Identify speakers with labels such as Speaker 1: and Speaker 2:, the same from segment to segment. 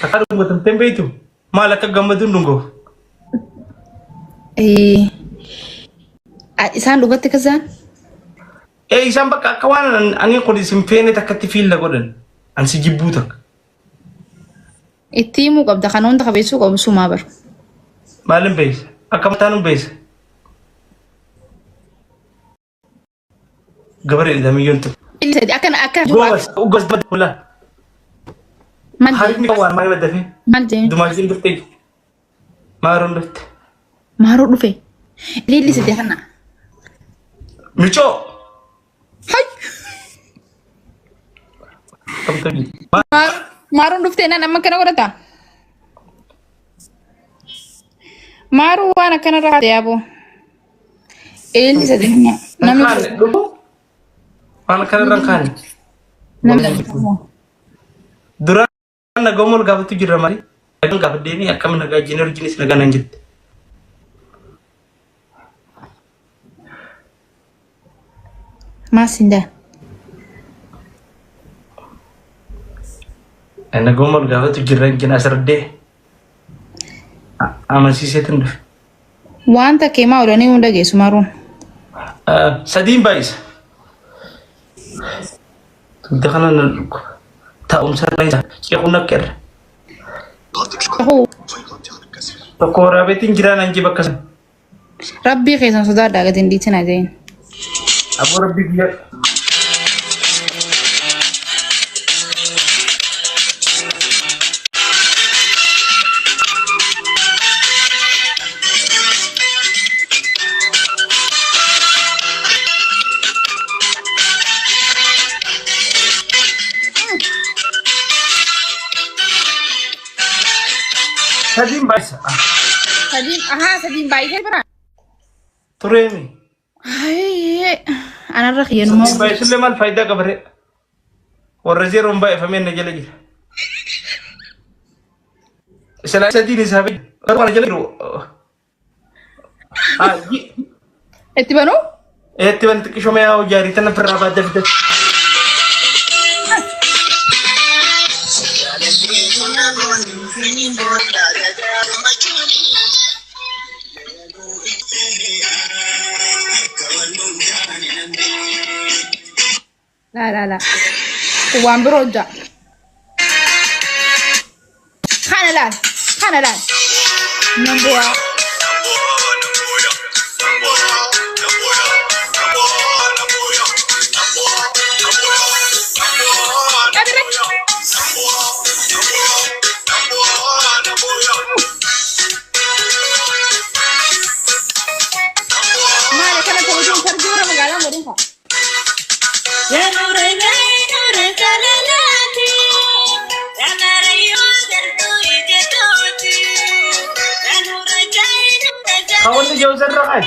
Speaker 1: Takkaa dhungatamtee hin beektu? Maal akka gammaduun dhungoof?
Speaker 2: Eh, Isaan dhugatti kasaan?
Speaker 1: Ee isaan bakka akka waan ani kun isin feene takkatti fiilla godhan. An si jibbuu takka.
Speaker 2: Itti himuu qabda kana hunda qabeessuu qabu sumaa bar.
Speaker 1: Maalin beeysa? Akka mataan hin beeysa? Gabaree damiyyoon tun.
Speaker 2: Sadi akkana akka
Speaker 1: Goobas goobas badda.
Speaker 2: Maal jee?
Speaker 1: Harikni waan maal baddafe?
Speaker 2: Maal jee?
Speaker 1: Dumaashiin dhuftee. Maaroon dhufte.
Speaker 2: Maaroo dhufe. Ililli sadi kana.
Speaker 1: Micoo.
Speaker 2: Hay!
Speaker 1: Kamtu
Speaker 2: Maaroon dhuftee naan amma akkana godhata. Maaruu waan akkanarraa haate yaaboo. Ililli sadi kana. Namni
Speaker 1: Kaane dhufu. Waan akkanarra hin kaane.
Speaker 2: namni
Speaker 1: Duraan nagaa wal gaafatu jirra malee. Nagaan gaafadhee akkam nagaa jennee wajjinis nagaa naan jette.
Speaker 2: Maal siin jaa?
Speaker 1: Nagaa wal gaafatu jirra jennee asirraddee. Amansiiseetin dhufe.
Speaker 2: Waan takka himaa oolanii hunda geessu maruun.
Speaker 1: Sadiin baay'isa. Dugda kana na dhukkuba. Taa'umsa baay'isa. Ceekuun akka irra. Tokko waraabeetiin jiraa naan jee bakka sana.
Speaker 2: Rabbii keessan sodaadhaa gadi hin dhiisinaa jeen.
Speaker 1: Aboo rabbii biyya. Sadiin baay'isa.
Speaker 2: Sadiin ahaa sadiin baay'isee bira.
Speaker 1: Tureemi.
Speaker 2: Hayyee anarra kiyyanuma.
Speaker 1: Sadiin baay'isullee maal faayidaa qaba ree? Warra zeeroon baay'ifamee na jala jira. Silaa sadiin isaa fi garuu kana jala jiru. Ah,
Speaker 2: Itti banuu?
Speaker 1: Itti banti xiqqishoo mi'aa hojjaarii tana firraa baadda fidate.
Speaker 2: Laa laa laa. Kun waan biroo hojjaa. Kana laal. Kana laal. Nan bu'aa. Qabirra. Maali kana ta'uu sargii warra magaalaa godhin fa'a.
Speaker 1: Kawanni jawzarra qaay.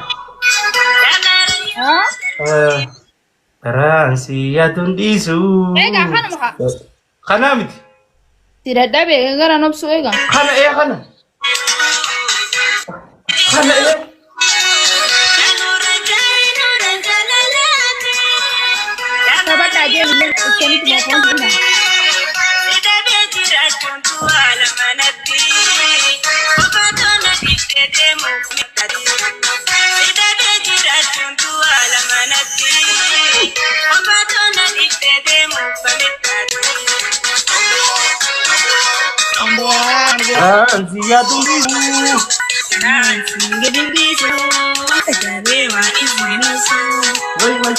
Speaker 2: Haa?
Speaker 1: Karaan si yaaduun dhiisu.
Speaker 2: Egaa kanuma kaa.
Speaker 1: Kanaa miti.
Speaker 2: Si dadhabe gara nobsu egaa.
Speaker 1: Kana ee kana. Kana ee.
Speaker 2: Taphadhaa deemu akkamitti mookaan kun.
Speaker 1: Karaan si yaaduun dhiisu. Way way.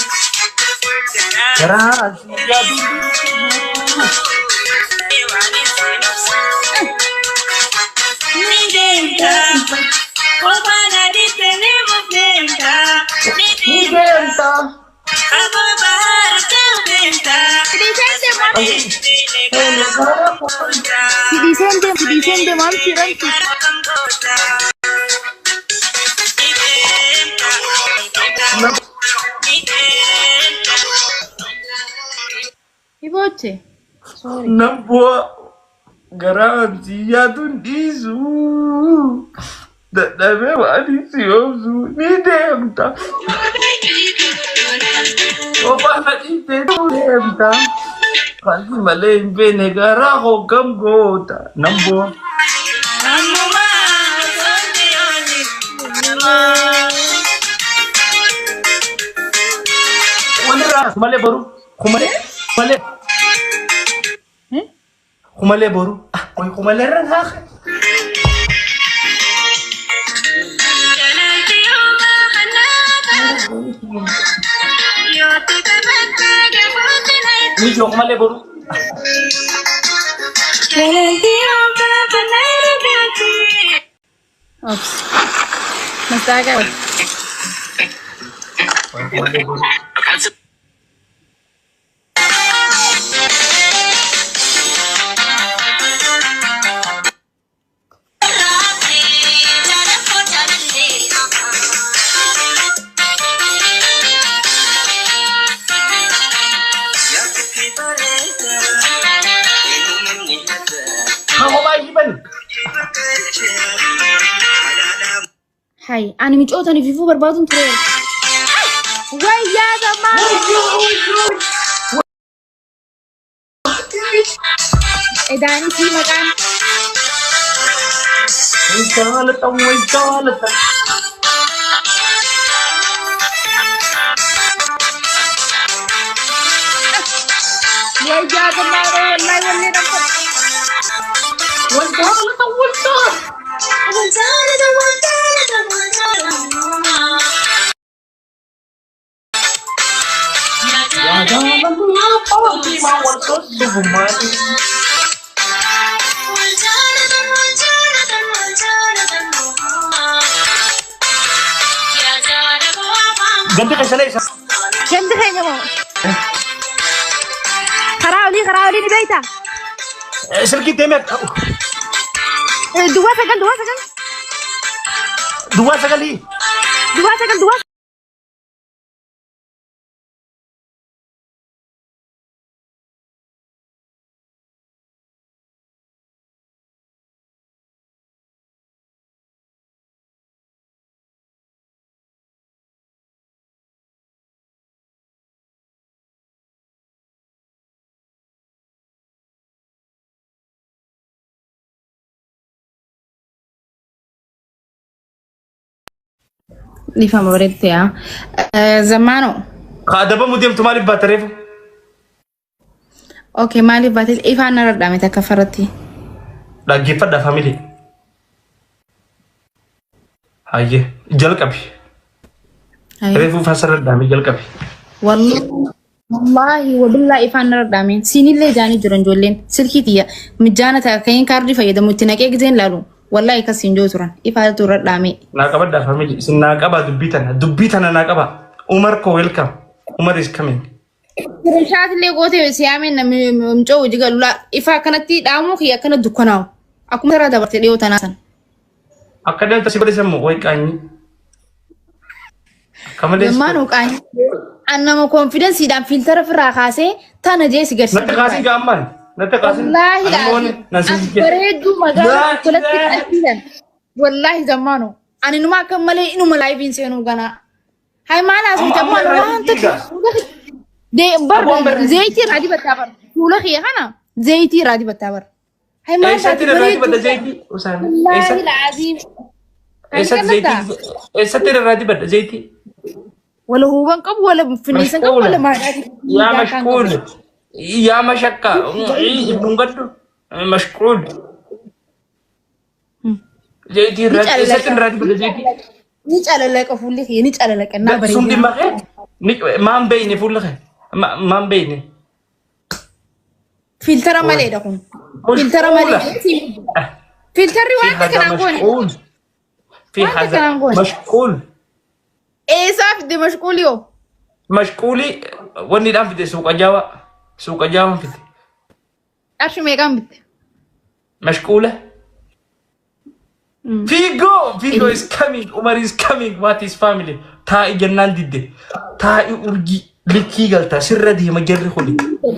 Speaker 1: Karaan si yaaduun dhiisu. Ni deemta.
Speaker 2: Sidhiiseen deemu sidhiiseen deemu amsi ramsi. Hibooche. Sorry.
Speaker 1: Nan bu'a. Garaan si yaaduun dhiisu. Dadhabee waan si oomsu ni deemta. Kophaa na dhiistee deemta. Wanti malee hin beekne garaa koo gam goota nan boona. Walirraa kumalee boru kumalee kumalee kumalee boru ah qoy kumalee irra haa. Ni kumalee boru.
Speaker 2: Ops. Mastaaqa.
Speaker 1: Kumalee boru. Haa kophaa ishii bani.
Speaker 2: Hai, ani micootani fifuu barbaaduun ture. Wayyaa zammaa. Edaanisii maqaan.
Speaker 1: Jaalatamu jaalatamu.
Speaker 2: Wayyaa zammaa wallahi wallee namta.
Speaker 1: Jaalatamu jaalatamu. Jaalatamu wal sossobu maali. Gandi keessan eessa?
Speaker 2: Gandi keenya moo? Karaa olii karaa olii ni beektaa?
Speaker 1: Silkii deemee
Speaker 2: Duwwaa 9 duwwaa 9.
Speaker 1: Duwwaa sagalii.
Speaker 2: Duwwaa 9 duwwaa. Dhiifama bareeddee yaa. Zammaano.
Speaker 1: Adabamu deemtu maaliif baata reefu?
Speaker 2: Okay, maaliif baate ifaan narra dhaame takka farratti.
Speaker 1: Dhaggeeffadha family. Hayyee jalqabi. Reefu ifaan sarara dhaame jalqabi.
Speaker 2: Wallaahi wabillaa ifaan narra dhaame. Siinillee jaanii jiran ijoolleen silkii tiyya mijaana ta'a kan kaardii fayyadamu itti naqee giseen laalu. Wallaahi akkas hin jiru turan. Ifaatu irra dhaame.
Speaker 1: Naa qabadha family. Isin naa qaba dubbii tana. Dubbii tana naa qaba. Umar ko welcome. Umar is coming.
Speaker 2: Shaatillee gootee siyaameen namni mucoo hojii galu ifa akkanatti dhaamuu kiyya akkana dukkanaa'u. Akkuma irraa dabarte dhiyoo tanaa san.
Speaker 1: Akka deemta si godhe sammu way qaanyi. Akka malee.
Speaker 2: Zammaan hooqaan an nama konfidensiidhaan fiiltara ofirraa kaasee tana jee si garsiisa.
Speaker 1: Natti kaasin gaammaan. Natti kaasin.
Speaker 2: Wallaahi
Speaker 1: Nan si
Speaker 2: as bareedduu magaalaa tokkolatti qalbiidhaan. Wallaahi zammaanu ani numa akka malee inuma laayiviin seenuu ganaa. Hai maal haasofte
Speaker 1: Amma
Speaker 2: ammoo
Speaker 1: amma
Speaker 2: waan
Speaker 1: irraa
Speaker 2: tokko de bar
Speaker 1: Aboo amma irraa
Speaker 2: zeeyitii irraa dibattaa bar fuula kiyya kana zeeyitii irraa dibattaa bar. Hai maal
Speaker 1: Eessatti
Speaker 2: taate
Speaker 1: irraa dibadha
Speaker 2: bareedduu.
Speaker 1: zayitii? Usaan.
Speaker 2: Wallaahi
Speaker 1: Eessatti
Speaker 2: laaziim.
Speaker 1: eessatti zayitii? Eessatti irraa dibadha zayitii?
Speaker 2: Wala huban qabu wala finniisan qabu wala
Speaker 1: Mashquula.
Speaker 2: maadhaa.
Speaker 1: Yaa mashquul. Yaa mashakka. Dhungadhu. Mashquul. Zayitii irraa eessatti irraa dibadha zayitii?
Speaker 2: Ni calalaqa fuulli kiyya ni calalaqa naa
Speaker 1: Sun
Speaker 2: bareeda.
Speaker 1: dhimma kee? Maan beeyne fuulli kee? Maan beeyne?
Speaker 2: Filtara maleedha kun. Filtara
Speaker 1: Mashquula.
Speaker 2: malee. Filtarri
Speaker 1: في
Speaker 2: waan
Speaker 1: هذا
Speaker 2: kanaan goone.
Speaker 1: مشغول في
Speaker 2: وأنت
Speaker 1: هذا
Speaker 2: كمان قول.
Speaker 1: مشغول
Speaker 2: Eessaa fidde mashquuliyoo?
Speaker 1: مشغولي wanni dhaan fide suuqa jawa suuqa jawa fide
Speaker 2: Qarshii meeqaan bitte?
Speaker 1: مشغولة Figo Figo is coming Umar is coming what is family taa'i jennaan didde taa'i urjii likkii galta sirra deema jarri kuni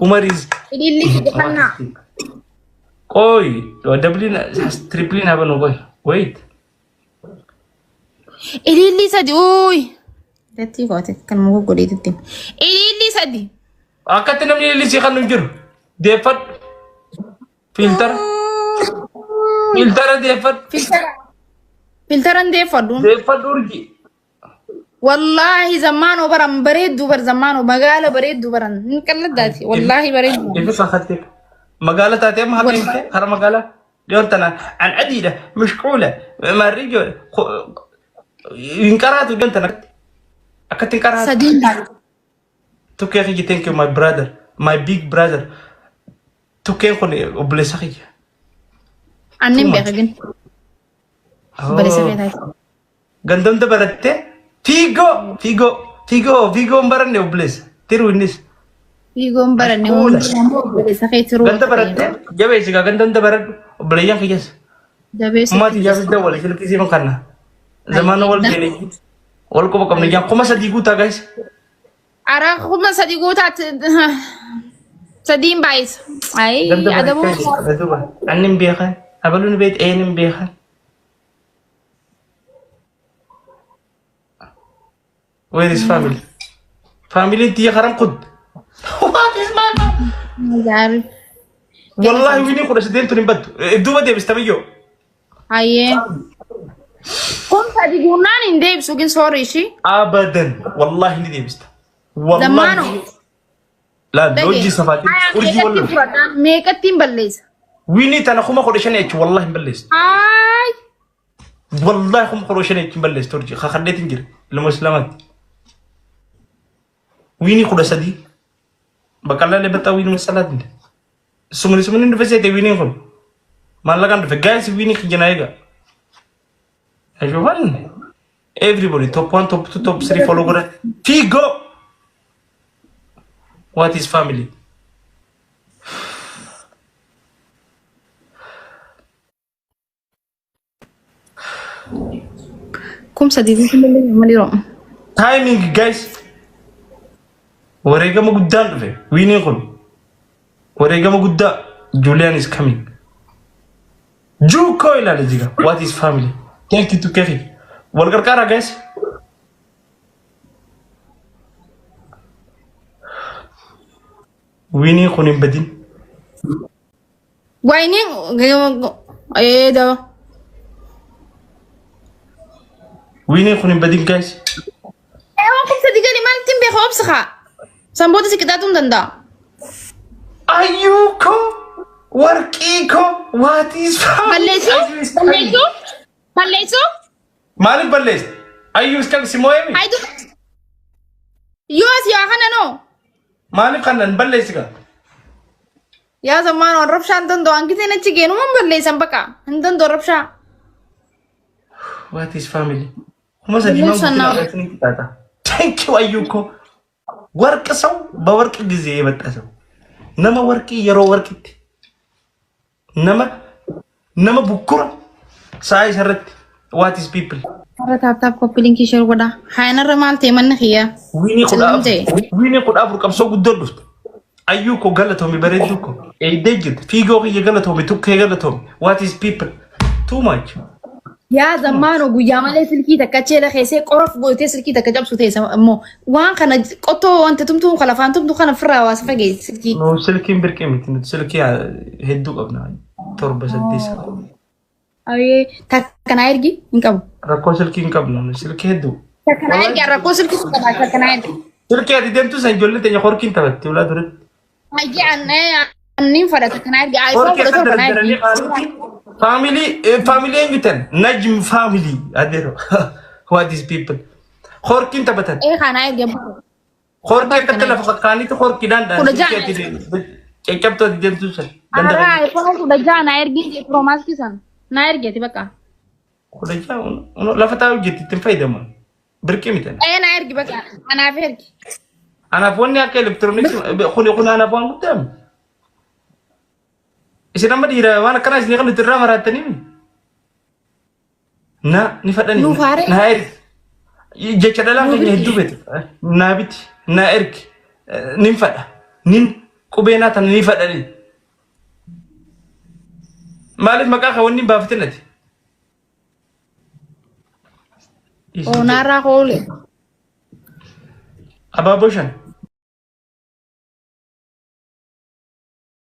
Speaker 1: Umar is
Speaker 2: Ililli fide kannaa.
Speaker 1: qoy doubling tripling habanu qoy wait
Speaker 2: Ililli sadi uuyi. Dattii goote kan muka godheetitti. Ililli sadi.
Speaker 1: Akkatti namni ilillisii kan nu jiru. Deeffadhu. Filtara. Filtara deeffadhu.
Speaker 2: Filtara. Filtara hin deeffadhu.
Speaker 1: Deeffadhu urjii.
Speaker 2: Wallaahi zammaanoo baran bareedduu bar zammaanoo magaala bareedduu baran hin qalladdaati. Wallaahi bareedduu.
Speaker 1: Ifi kakkattee. Magaala taatee amma haqa himte kara magaalaa dhiyoon tana an adiidha mishquula maarrii ijoollee hin qaraatu dhiyoon tana akkatti hin qaraatu.
Speaker 2: Sadiin taate.
Speaker 1: Tukkee kiyya thank you my brother my big brother tukkeen kun obboleessa kiyya.
Speaker 2: Annin beeka gin. Obboleessa kee taate.
Speaker 1: Gandamta barattee fiigoo fiigoo fiigoo fiigoo hin baranne obboleessa tiruu innis.
Speaker 2: Fiigoon baranne
Speaker 1: Mashquula.
Speaker 2: hundi obboleessa kee tiruu.
Speaker 1: Ganda barattee jabeessi gaa ganda hunda baradhu obboleeyyan kiyyas.
Speaker 2: Jabeessa.
Speaker 1: Ummaati jabeessi dawwale silkii siima kanna. Zamaana wal keene wal quba qabne jaan 3000 guutaa gays.
Speaker 2: Ara 3000 guutaatti sadiin baay'isa. Ayi
Speaker 1: Ganda
Speaker 2: adabuu.
Speaker 1: barattee duuba anni hin beekan abaluun beet een hin beekan. Where is family? Family tiyya karan qud. What is my
Speaker 2: Gaari.
Speaker 1: Wallahi winii 18 tun hin baddu. Duuba deebistamiyyoo.
Speaker 2: Hayyee. Kun sadi guunnaan hin deebisu gin soori ishii.
Speaker 1: Abadan. Wallahi ni deebista. Wallahi.
Speaker 2: Zammaanoo.
Speaker 1: Laa loojii safaatiin urjii
Speaker 2: Meeqatti
Speaker 1: wal
Speaker 2: fudhadhaa? Meeqattiin balleessa?
Speaker 1: Winii tana 15,000 jechuun wallahi hin balleessitu.
Speaker 2: Haay.
Speaker 1: Wallahi 15,000 jechuun balleessitu urjii. Kakadheetiin jira. Ilma islaamaatti. Winii 13. Baqalaalee baxaa winii masalaatiin. Sumni sumni dhufe seete winiin kun. Maallaqaan dhufe. Guys winii kiyya eega. Ashuufan. Everybody top 1, top 2, top 3 follow godha. Figo. What is family?
Speaker 2: 3000 guutuun balleessa malee roo.
Speaker 1: Timing guys. Wareegama guddaan dhufe. Winiin kun. Wareegama guddaa. Julian is coming. Juukoo ilaale jiga. What is family? Thank you to Kefi. Wal gargaara guys. Winiin kun hin badin.
Speaker 2: Wayiniin ee daba.
Speaker 1: Winiin kun hin badin guys.
Speaker 2: Ee waan 3000 gadi maal ittiin beeka obsa kaa. Sanboota si qixaatuu hin danda'a.
Speaker 1: Ayyuu koo warqii koo what is family?
Speaker 2: Balleessuu?
Speaker 1: Ayyuu is coming.
Speaker 2: Balleessuu? Balleessuu?
Speaker 1: Maaliif balleessite? Ayyuu is coming si moo'eemi?
Speaker 2: Hayitu. Yoo as yaa kana noo.
Speaker 1: Maaliif kanan balleessi gaa?
Speaker 2: Yaa zammaan waan rabshaa hin danda'u. Hangiteen achi geenumaan balleessan baqa. Hin danda'u rabshaa.
Speaker 1: What is family? 3000 maan
Speaker 2: Balleessan naa.
Speaker 1: guutuu qixaaxa. Thank you ayyuu koo. ወርቅ ሰው በወርቅ ጊዜ የመጣ ሰው ነመ ወርቂ የሮ ወርቂtti nama nama bukkura sa'a isarratti what is people
Speaker 2: Warra tap tap copy linkii share godhaa. Hayanarra maal ta'e manni kiyyaa?
Speaker 1: Winii kudha
Speaker 2: Silum
Speaker 1: afur
Speaker 2: ta'e.
Speaker 1: winii 14 qabsoo guddoo dhufte ayyuu koo galatoomi bareedduu koo eeydee jirti fiigoo kiyya galatoomi tukkee galatoomi what is people too much.
Speaker 2: Yaa zammaanoo guyyaa malee silkii takka cheela keessee qorof gootee silkii takka cabsu teessa immoo waan kana qottoo wanta tumtuu kan lafaan tumtuu kana ofirraa hawaasa fageessi silkii.
Speaker 1: Nu silkiin birqii miti nuti silkii hedduu qabna torba saddeet sagal.
Speaker 2: Ayyee takka naa ergi hin qabu.
Speaker 1: Rakkoo silkii hin qabnu nu silkii hedduu.
Speaker 2: Takka naa ergi rakkoo silkii sun qabaa takka naa ergi.
Speaker 1: Silkii ati deemtu san ijoollee teenya horkiin taphatti ulaa duratti.
Speaker 2: Ayyee annin fadha takka naa ergi iPhone
Speaker 1: Horkii
Speaker 2: 17
Speaker 1: akka
Speaker 2: naa ergi.
Speaker 1: dardaranii qaanitti faamilii faamilii eenyu tan Najm faamilii adeero what is people horkiin taphatan.
Speaker 2: Ee kanaa ergi abbaa.
Speaker 1: Horkii akkatti lafa qaqqaanitti horkiidhaan dhaan
Speaker 2: 16
Speaker 1: silkii ati caccabtuu ati deemtu san.
Speaker 2: Araa iPhone 16 naa ergi Pro Max san naa ergeeti bakka.
Speaker 1: 16 lafa taa'u jirti ittiin fayyadamu. Birqii miti.
Speaker 2: Ee naa ergi bakka anaaf ergi.
Speaker 1: Anaaf wanni akka elektirooniksii kuni kun anaaf waan guddaa miti. Isin amma dhiira waan akkanaa isin kan nuti irraa maraattanii mi? Na ni fadhani.
Speaker 2: Nuuf haaree.
Speaker 1: Na ergi. Jecha dhalaan keenya hedduu beektu. Naa biti. Na ergi. Nin fadha. Nin qubee naa tana ni fadhani. Maaliif maqaa kan wanni hin baafatin ati?
Speaker 2: Oonaarraa koole.
Speaker 1: Abaaboo shan.